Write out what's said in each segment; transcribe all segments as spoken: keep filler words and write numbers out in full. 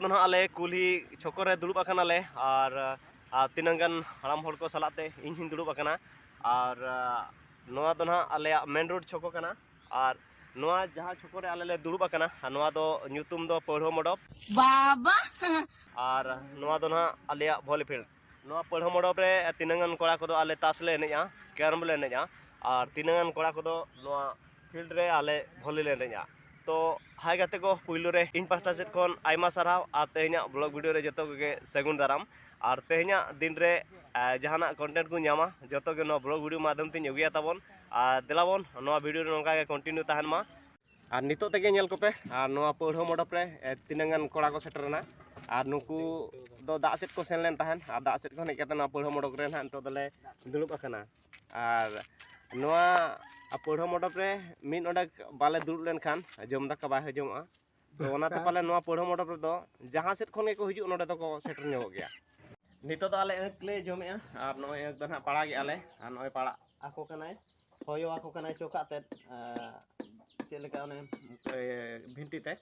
ᱫᱚ ᱱᱟᱦᱟᱜ ᱟᱞᱮ ᱠᱩᱞᱦᱤ ᱪᱷᱚᱠᱚ ᱨᱮ ᱫᱩᱲᱩᱵ ᱟᱠᱟᱱᱟᱞᱮ ᱟᱨ, ᱟᱨ ᱛᱤᱱᱟᱹᱝ ᱜᱟᱱ ᱦᱟᱲᱟᱢ ᱦᱚᱲ ᱠᱚ ᱥᱟᱞᱟᱜ ᱛᱮ ᱤᱧ ᱦᱚᱸᱧ ᱫᱩᱲᱩᱵ ᱟᱠᱟᱱᱟ᱾ ᱟᱨ ᱱᱚᱣᱟ ᱫᱚ ᱱᱟᱦᱟᱜ ᱟᱞᱮᱭᱟᱜ ᱢᱮᱱ ᱨᱳᱰ ᱪᱷᱚᱠᱚ ᱠᱟᱱᱟ᱾ ᱟᱨ ᱱᱚᱣᱟ ᱡᱟᱦᱟᱸ ᱪᱷᱚᱠᱚ ᱨᱮ ᱟᱞᱮ ᱞᱮ ᱫᱩᱲᱩᱵ ᱟᱠᱟᱱᱟ, ᱱᱚᱣᱟ ᱫᱚ ᱧᱩᱛᱩᱢ ᱫᱚ ᱯᱟᱹᱲᱦᱟᱹ ᱢᱚᱰᱚᱯ᱾ ᱵᱟᱵᱟ! ᱟᱨ ᱱᱚᱣᱟ ᱫᱚ ᱱᱟᱦᱟᱜ ᱟᱞᱮᱭᱟᱜ ᱵᱷᱚᱞᱤ ᱯᱷᱤᱞᱰ᱾ ᱱᱚᱣᱟ ᱯᱟᱹᱲᱦᱟᱹ ᱢᱚᱰᱚᱯ ᱨᱮ ᱛᱤᱱᱟᱹᱝ ᱜᱟᱱ ᱠᱚᱲᱟ ᱠᱚᱫᱚ ᱟᱞᱮ ᱛᱟᱥ ᱞᱮ ᱮᱱᱮᱡᱼᱟ, ᱠᱮᱨᱟᱢ ᱞᱮ ᱮᱱᱮᱡᱼᱟ, ᱟᱨ ᱛᱤᱱᱟᱹᱝ ᱜᱟᱱ ᱠᱚᱲᱟ ᱠᱚᱫᱚ ᱱᱚᱣᱟ ᱯᱷᱤᱞᱰ ᱨᱮ ᱟᱞᱮ ᱵᱷᱚᱞᱤ ᱞᱮ ᱮᱱᱮᱡᱼᱟ᱾ ᱛᱚ ᱦᱟᱭ ᱜᱟᱛᱮ ᱠᱚ, ᱯᱩᱭᱞᱩ ᱨᱮ ᱤᱧ ᱯᱟᱦᱴᱟ ᱥᱮᱫ ᱠᱷᱚᱱ ᱟᱭᱢᱟ ᱥᱟᱨᱦᱟᱣ ᱟᱨ ᱛᱮᱦᱮᱧᱟᱜ ᱵᱞᱚᱜ ᱵᱷᱤᱰᱤᱭᱳ ᱨᱮ ᱡᱚᱛᱚ ᱠᱚᱜᱮ ᱥᱟᱹᱜᱩᱱ ᱫᱟᱨᱟᱢ᱾ ᱟᱨ ᱛᱮᱦᱮᱧᱟᱜ ᱫᱤᱱ ᱨᱮ, ᱟ, ᱡᱟᱦᱟᱱᱟᱜ ᱠᱚᱱᱴᱮᱱᱴ ᱠᱚ ᱧᱟᱢᱟ, ᱡᱚᱛᱚ ᱜᱮ ᱱᱚᱣᱟ ᱵᱞᱚᱜ ᱵᱷᱤᱰᱤᱭᱳ ᱢᱟᱫᱽᱫᱷᱚᱢ ᱛᱮᱧ ᱟᱹᱜᱩᱭᱟ ᱛᱟᱵᱚᱱ᱾ ᱟᱨ ᱫᱮᱞᱟ ᱵᱚᱱ ᱱᱚᱣᱟ ᱵᱷᱤᱰᱤᱭᱳ ᱨᱮ ᱱᱚᱝᱠᱟ ᱜᱮ ᱠᱚᱱᱴᱤᱱᱤᱭᱩ ᱛᱟᱦᱮᱱ ᱢᱟ᱾ ᱟᱨ ᱱᱤᱛᱚᱜ ᱛᱮᱜᱮ ᱧᱮᱞ ᱠᱚᱯᱮ, ᱟᱨ ᱱᱚᱣᱟ ᱯᱟᱹᱲᱦᱟᱹ ᱢᱚᱰᱚᱯ ᱨᱮ, ᱮ, ᱛᱤᱱᱟᱹᱝ ᱜᱟᱱ ᱠᱚᱲᱟ ᱠᱚ ᱥᱮᱴᱮᱨᱮᱱᱟ᱾ ᱟᱨ ᱱᱩᱠᱩ ᱫᱚ ᱫᱟᱜ ᱥᱮᱫ ᱠᱚ ᱥᱮᱱ ᱞᱮᱱ ᱛᱟᱦᱮᱸᱫ, ᱟᱨ ᱫᱟᱜ ᱥᱮᱫ ᱠᱷᱚᱱ ᱦᱮᱡ ᱠᱟᱛᱮ ᱱᱚᱣᱟ ᱯᱟᱹᱲᱦᱟᱹ ᱢᱚᱰᱚᱯ ᱨᱮ ᱱᱟᱦᱟᱜ ᱱᱤᱛᱚᱜ ᱫᱚᱞᱮ ᱫᱩᱲᱩᱵ ᱟᱠᱟᱱᱟ᱾ ᱟᱨ ᱱᱚᱣᱟ ᱯᱟᱹᱲᱦᱟᱹ ᱢᱚᱰᱚᱯ ᱨᱮ ᱢᱤᱫ ᱱᱚᱰᱮᱠ ᱵᱟᱞᱮ ᱫᱩᱲᱩᱵ ᱞᱮᱱᱠᱷᱟᱱ ᱡᱚᱢ ᱫᱟᱠᱟ ᱵᱟᱭ ᱦᱚᱡᱚᱢᱚᱜᱼᱟ᱾ ᱛᱚ ᱚᱱᱟᱛᱮ ᱯᱟᱞᱮ ᱱᱚᱣᱟ ᱯᱟᱹᱲᱦᱟᱹ ᱢᱚᱰᱚᱯ ᱨᱮᱫᱚ ᱡᱟᱦᱟᱸ ᱥᱮᱫ ᱠᱷᱚᱱ ᱜᱮᱠᱚ ᱦᱤᱡᱩᱜ, ᱱᱚᱰᱮ ᱫᱚᱠᱚ ᱥᱮᱴᱮᱨ ᱧᱚᱜᱚᱜ ᱜᱮᱭᱟ᱾ ᱱᱤᱛᱚᱜ ᱫᱚ ᱟᱞᱮ ᱟᱹᱠ ᱞᱮ ᱡᱚᱢᱮᱜᱼᱟ, ᱟᱨ ᱱᱚᱜᱼᱚᱭ ᱟᱹᱠ ᱫᱚ ᱱᱟᱦᱟᱜ ᱯᱟᱲᱟᱜᱮᱜᱼᱟ ᱞᱮ, ᱟᱨ ᱱᱚᱜᱼᱚᱭ ᱯᱟᱲᱟᱜ ᱟᱠᱚ ᱠᱟᱱᱟᱭ, ᱦᱚᱭᱚ ᱟᱠᱚ ᱠᱟᱱᱟᱭ ᱪᱚᱠᱟᱜ ᱛᱮᱫ, ᱟᱨ ᱪᱮᱫ ᱞᱮᱠᱟ ᱚᱱᱮ, ᱮ, ᱵᱷᱤᱱᱴᱤ ᱛᱮ᱾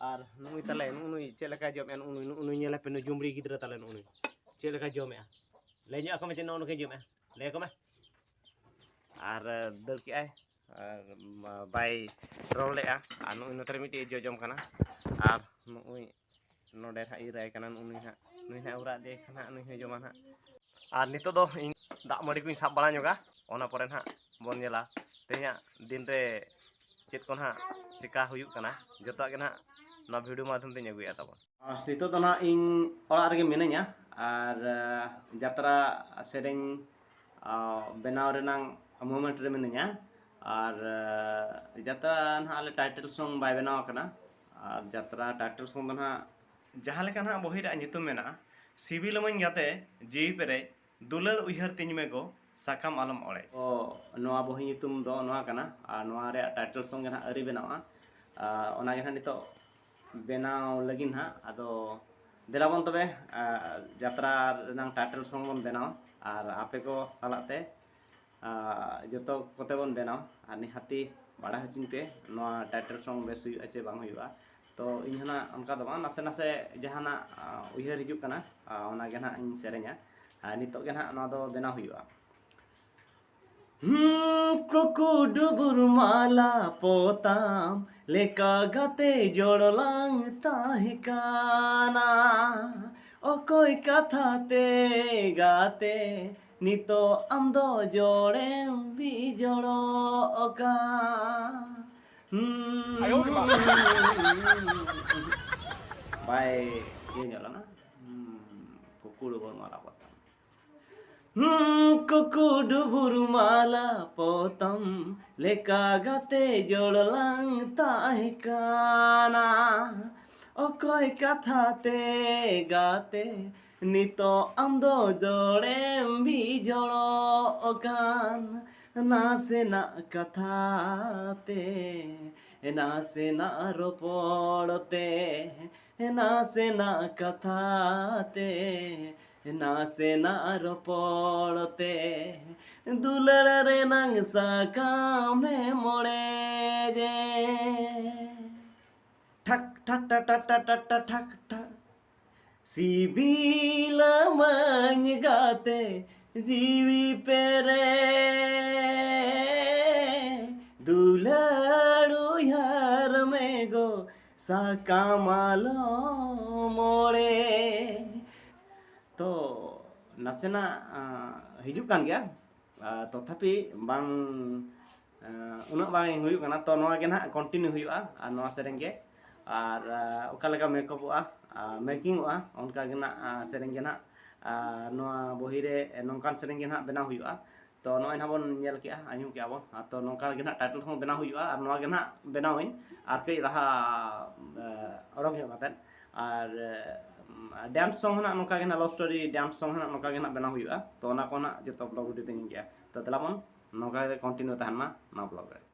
ᱟᱨ ᱱᱩᱜᱼᱩᱭ ᱛᱟᱞᱮ, ᱱᱩᱜᱼᱩ ᱱᱩᱭ ᱪᱮᱫ ᱞᱮᱠᱟᱭ ᱡᱚᱢᱮᱜᱼᱟ, ᱱᱩᱜᱼᱩ ᱱᱩᱭ, ᱱᱩᱜᱼᱩ ᱱᱩᱭ ᱧᱮᱞᱮ ᱯᱮ, ᱱᱩᱭ ᱡᱩᱢᱲᱤ ᱜᱤᱫᱽᱨᱟᱹ ᱛᱟᱞᱮ, ᱱᱩᱜᱼᱩ ᱱᱩᱭ ᱪᱮᱫ ᱞᱮᱠᱟᱭ ᱡᱚᱢᱮᱜᱼᱟ᱾ ᱞᱟᱹᱭ ᱧᱚᱜ ᱟᱠᱚ ᱢᱮ ᱡᱮ ᱱᱚᱜᱼᱚ ᱱᱚᱝᱠᱟᱭ ᱡᱚᱢᱮᱜᱼᱟ, ᱞᱟᱹᱭ ᱟᱠᱚ ᱢᱮ᱾ ᱟᱨ, ᱮ, ᱫᱟᱹᱲ ᱠᱮᱜᱼᱟᱭ, ᱟᱨ ᱵᱟ-, ᱵᱟᱭ ᱨᱚᱲ ᱞᱮᱜᱼᱟ᱾ ᱟᱨ ᱱᱩᱜᱼᱩᱭ ᱱᱚᱛᱮ ᱨᱮ ᱢᱤᱫᱴᱤᱡ ᱡᱚᱡᱚᱢ ᱠᱟᱱᱟ, ᱟᱨ ᱱᱩᱜᱼᱩᱭ ᱱᱚᱰᱮ ᱱᱟᱦᱟᱜ ᱤᱨᱟᱭ ᱠᱟᱱᱟ, ᱱᱩᱜᱼᱩ ᱱᱩᱭ ᱦᱟᱸᱜ, ᱱᱩᱭ ᱱᱟᱦᱟᱜ ᱩᱨᱟᱜ ᱫᱮ ᱠᱷᱟᱱ ᱦᱟᱸᱜ ᱱᱩᱭ ᱦᱚᱸ ᱡᱚᱢᱟ ᱱᱟᱦᱟᱜ᱾ ᱟᱨ ᱱᱤᱛᱚᱜ ᱫᱚ ᱤᱧ ᱫᱟᱜ ᱢᱟᱹᱰᱤ ᱠᱚᱧ ᱥᱟᱵ ᱵᱟᱲᱟ ᱧᱚᱜᱟ, ᱚᱱᱟ ᱯᱚᱨᱮ ᱱᱟᱦᱟᱜ ᱵᱚᱱ ᱧᱮᱞᱟ ᱛᱮᱦᱮᱧᱟᱜ ᱫᱤᱱ ᱨᱮ ᱪᱮᱫ ᱠᱚ ᱱᱟᱦᱟᱜ ᱪᱮᱠᱟ ᱦᱩᱭᱩᱜ ᱠᱟᱱᱟ, ᱡᱚᱛᱚᱣᱟᱜ ᱜᱮ ᱱᱟᱦᱟᱜ ᱱᱚᱣᱟ ᱵᱷᱤᱰᱤᱭᱳ ᱢᱟᱫᱽᱫᱷᱚᱢ ᱛᱮᱧ ᱟᱹᱜᱩᱭᱟ ᱛᱟᱵᱚᱱ᱾ ᱟᱨ ᱱᱤᱛᱚᱜ ᱫᱚ ᱱᱟᱦᱟᱜ ᱤᱧ ᱚᱲᱟᱜ ᱨᱮᱜᱮ ᱢᱤᱱᱟᱹᱧᱟ, ᱟᱨ, ᱟ, ᱡᱟᱛᱨᱟ ᱥᱮᱨᱮᱧ, ᱟ, ᱵᱮᱱᱟᱣ ᱨᱮᱱᱟᱝ ᱢᱩᱢᱮᱱᱴ ᱨᱮ ᱢᱤᱱᱟᱹᱧᱟ᱾ ᱟᱨ, ᱟ, ᱡᱟᱛᱨᱟ ᱱᱟᱦᱟᱜ ᱟᱞᱮ ᱴᱟᱭᱴᱮᱞ ᱥᱚᱝ ᱵᱟᱭ ᱵᱮᱱᱟᱣ ᱟᱠᱟᱱᱟ᱾ ᱟᱨ ᱡᱟᱛᱨᱟ ᱴᱟᱭᱴᱮᱞ ᱥᱚᱝ ᱫᱚ ᱱᱟᱦᱟᱜ ᱡᱟᱦᱟᱸ ᱞᱮᱠᱟ ᱱᱟᱦᱟᱜ ᱵᱚᱦᱤ ᱨᱮᱭᱟᱜ ᱧᱩᱛᱩᱢ ᱢᱮᱱᱟᱜᱼᱟ, ᱥᱤᱵᱤᱞᱟᱹᱢᱟᱹᱧ ᱜᱟᱛᱮ ᱡᱤᱣᱤ ᱯᱮᱨᱮᱡ, ᱫᱩᱞᱟᱹᱲ ᱩᱭᱦᱟᱹᱨ ᱛᱤᱧ ᱢᱮ ᱜᱚ, ᱥᱟᱠᱟᱢ ᱟᱞᱚᱢ ᱚᱲᱮᱡ᱾ ᱚ, ᱱᱚᱣᱟ ᱵᱚᱦᱤ ᱧᱩᱛᱩᱢ ᱫᱚ ᱱᱚᱣᱟ ᱠᱟᱱᱟ, ᱟᱨ ᱱᱚᱣᱟ ᱨᱮᱭᱟᱜ ᱴᱟᱭᱴᱮᱞ ᱥᱚᱝ ᱜᱮ ᱱᱟᱦᱟᱜ ᱟᱹᱣᱨᱤ ᱵᱮᱱᱟᱣᱟ᱾ ᱟ, ᱚᱱᱟ ᱜᱮ ᱱᱟᱦᱟᱜ ᱱᱤᱛᱚᱜ ᱵᱮᱱᱟᱣ ᱞᱟᱹᱜᱤᱫ ᱱᱟᱦᱟᱜ᱾ ᱟᱫᱚ ᱫᱮᱞᱟ ᱵᱚᱱ ᱛᱚᱵᱮ, ᱟ, ᱡᱟᱛᱨᱟ ᱨᱮᱱᱟᱝ ᱴᱟᱭᱴᱮᱞ ᱥᱚᱝ ᱵᱚᱱ ᱵᱮᱱᱟᱣᱟ, ᱟᱨ ᱟᱯᱮ ᱠᱚ ᱥᱟᱞᱟᱜ ᱛᱮ, ᱟ, ᱡᱚᱛᱚ ᱠᱚᱛᱮ ᱵᱚᱱ ᱵᱮᱱᱟᱣᱟ᱾ ᱟᱨ ᱱᱤᱦᱟᱹᱛᱤ ᱵᱟᱲᱟᱭ ᱦᱚᱪᱚᱧ ᱯᱮ, ᱱᱚᱣᱟ ᱴᱟᱭᱴᱮᱞ ᱥᱚᱝ ᱵᱮᱥ ᱦᱩᱭᱩᱜᱼᱟ ᱪᱮ ᱵᱟᱝ ᱦᱩᱭᱩᱜᱼᱟ᱾ ᱛᱚ ᱤᱧ ᱦᱚᱸ ᱱᱟᱜ ᱚᱱᱠᱟ ᱫᱚ ᱵᱟᱝ, ᱱᱟᱥᱮ ᱱᱟᱥᱮ ᱡᱟᱦᱟᱱᱟᱜ ᱩᱭᱦᱟᱹᱨ ᱦᱤᱡᱩᱜ ᱠᱟᱱᱟ, ᱚᱱᱟ ᱜᱮ ᱱᱟᱜ ᱤᱧ ᱥᱮᱨᱮᱧᱟ᱾ ᱟᱨ ᱱᱤᱛᱚᱜ ᱜᱮ ᱱᱟᱜ ᱱᱚᱣᱟ ᱫᱚ ᱵᱮᱱᱟᱣ ᱦᱩᱭᱩᱜᱼᱟ᱾ ᱦᱩᱸ, ᱠᱩᱠᱩ ᱰᱩᱵᱩᱨ ᱢᱟᱞᱟ ᱯᱚᱛᱟᱢ ᱞᱮᱠᱟ ᱜᱟᱛᱮ ᱡᱚᱲ ᱞᱟᱝ ᱛᱟᱦᱮᱸ ᱠᱟᱱᱟ᱾ ᱚᱠᱚᱭ ᱠᱟᱛᱷᱟ ᱛᱮ ᱜᱟᱛᱮ ᱱᱤᱛᱚᱜ ᱟᱢ ᱫᱚ ᱡᱚᱲᱮᱢ ᱵᱤᱡᱚᱲᱚᱜ ᱠᱟᱱ? ᱦᱩᱸ, ᱵᱟᱭ ᱤᱭᱟᱹ ᱧᱚᱜ ᱞᱮᱱᱟ᱾ ᱦᱩᱸ, ᱠᱩᱠᱩ ᱰᱩᱵᱩᱨ ᱢᱟᱞᱟ ᱯᱚᱛᱟᱢ᱾ ᱦᱩᱸ, ᱠᱩᱠᱩ ᱰᱩᱵᱩᱨ ᱢᱟᱞᱟ ᱯᱚᱛᱟᱢ ᱞᱮᱠᱟ ᱜᱟᱛᱮ ᱡᱚᱲ ᱞᱟᱝ ᱛᱟᱦᱮᱸ ᱠᱟᱱᱟ᱾ ᱚᱠᱚᱭ ᱠᱟᱛᱷᱟ ᱛᱮ ᱜᱟᱛᱮ ᱱᱤᱛᱚᱜ ᱟᱢ ᱫᱚ ᱡᱚᱲᱮᱢ ᱵᱤᱡᱚᱲᱚᱜ ᱠᱟᱱ? ᱱᱟᱥᱮᱱᱟᱜ ᱠᱟᱛᱷᱟ ᱛᱮ, ᱱᱟᱥᱮᱱᱟᱜ ᱨᱚᱯᱚᱲ ᱛᱮ, ᱱᱟᱥᱮᱱᱟᱜ ᱠᱟᱛᱷᱟ ᱛᱮ, ᱱᱟᱥᱮᱱᱟᱜ ᱨᱚᱯᱚᱲ ᱛᱮ ᱫᱩᱞᱟᱹᱲ ᱨᱮᱱᱟᱝ ᱥᱟᱠᱟᱢ ᱮᱢ ᱚᱲᱮᱡᱮ᱾ ᱴᱷᱟᱠ ᱴᱷᱟᱠ ᱴᱷᱟᱠ ᱴᱷᱟᱠ ᱴᱷᱟᱠ ᱴᱷᱟᱠ ᱴᱷᱟᱠ ᱴᱷᱟᱠ᱾ ᱥᱤᱵᱤᱞᱟᱢᱟᱹᱧ ᱜᱟᱛᱮ ᱡᱤᱣᱤ ᱯᱮᱨᱮ, ᱫᱩᱞᱟᱹᱲ ᱩᱭᱦᱟᱹᱨ ᱢᱮ ᱜᱚ ᱥᱟᱠᱟᱢ ᱟᱞᱚᱢ ᱚᱲᱮᱡ᱾ ᱛᱚ ᱱᱟᱥᱮᱱᱟᱜ, ᱟᱸ, ᱦᱤᱡᱩᱜ ᱠᱟᱱ ᱜᱮᱭᱟ, ᱟᱸ, ᱛᱚᱛᱷᱟᱯᱤ ᱵᱟᱝ, ᱟᱸ, ᱩᱱᱟᱹᱜ ᱵᱟᱝ ᱦᱩᱭᱩᱜ ᱠᱟᱱᱟ᱾ ᱛᱚ ᱱᱚᱣᱟ ᱜᱮ ᱱᱟᱦᱟᱜ continue ᱦᱩᱭᱩᱜᱼᱟ, ᱟᱨ ᱱᱚᱣᱟ ᱥᱮᱨᱮᱧ ᱜᱮ, ᱟᱨ, ᱟᱸ, ᱚᱠᱟ ᱞᱮᱠᱟ ᱢᱮᱠᱚᱯᱚᱜᱼᱟ, ᱟᱸ, ᱢᱮᱠᱤᱝᱚᱜᱼᱟ, ᱚᱱᱠᱟ ᱜᱮ ᱱᱟᱦᱟᱜ, ᱟᱸ, ᱥᱮᱨᱮᱧ ᱜᱮ ᱱᱟᱦᱟᱜ, ᱟᱸ, ᱱᱚᱣᱟ ᱵᱚᱦᱤ ᱨᱮ ᱱᱚᱝᱠᱟᱱ ᱥᱮᱨᱮᱧ ᱜᱮ ᱱᱟᱦᱟᱜ ᱵᱮᱱᱟᱣ ᱦᱩᱭᱩᱜᱼᱟ᱾ ᱛᱚ ᱱᱚᱜᱼᱚᱭ ᱱᱟᱦᱟᱜ ᱵᱚᱱ ᱧᱮᱞ ᱠᱮᱜᱼᱟ, ᱟᱸᱡᱚᱢ ᱠᱮᱜᱼᱟ ᱵᱚᱱ, ᱟᱨ ᱛᱚ ᱱᱚᱝᱠᱟ ᱜᱮ ᱱᱟᱦᱟᱜ title song ᱵᱮᱱᱟᱣ ᱦᱩᱭᱩᱜᱼᱟ, ᱟᱨ ᱱᱚᱣᱟ ᱜᱮ ᱱᱟᱦᱟᱜ ᱵᱮᱱᱟᱣᱟᱹᱧ ᱟᱨ ᱠᱟᱹᱡ ᱞᱟᱦᱟ, ᱟᱸ, ᱚᱰᱚᱠ ᱧᱚᱜ ᱠᱟᱛᱮᱫ᱾ ᱟᱨ, ᱟᱸ, dance song ᱦᱚᱸ ᱱᱟᱦᱟᱜ ᱱᱚᱝᱠᱟ ᱜᱮ ᱱᱟᱦᱟᱜ love story dance song ᱦᱚᱸ ᱱᱟᱦᱟᱜ ᱱᱚᱝᱠᱟ ᱜᱮ ᱱᱟᱦᱟᱜ ᱵᱮᱱᱟᱣ ᱦᱩᱭᱩᱜᱼᱟ᱾ ᱛᱚ ᱚᱱᱟ ᱠᱚ ᱱᱟᱦᱟᱜ ᱡᱚᱛᱚ vlog video ᱛᱮᱧ ᱜᱮᱭᱟ᱾ ᱛᱚ ᱫᱮᱞᱟ ᱵᱚᱱ ᱱᱚᱝᱠᱟ ᱜᱮ continue ᱛᱟᱦᱮᱱ ᱢᱟ ᱱᱚᱣᱟ vlog ᱨᱮ᱾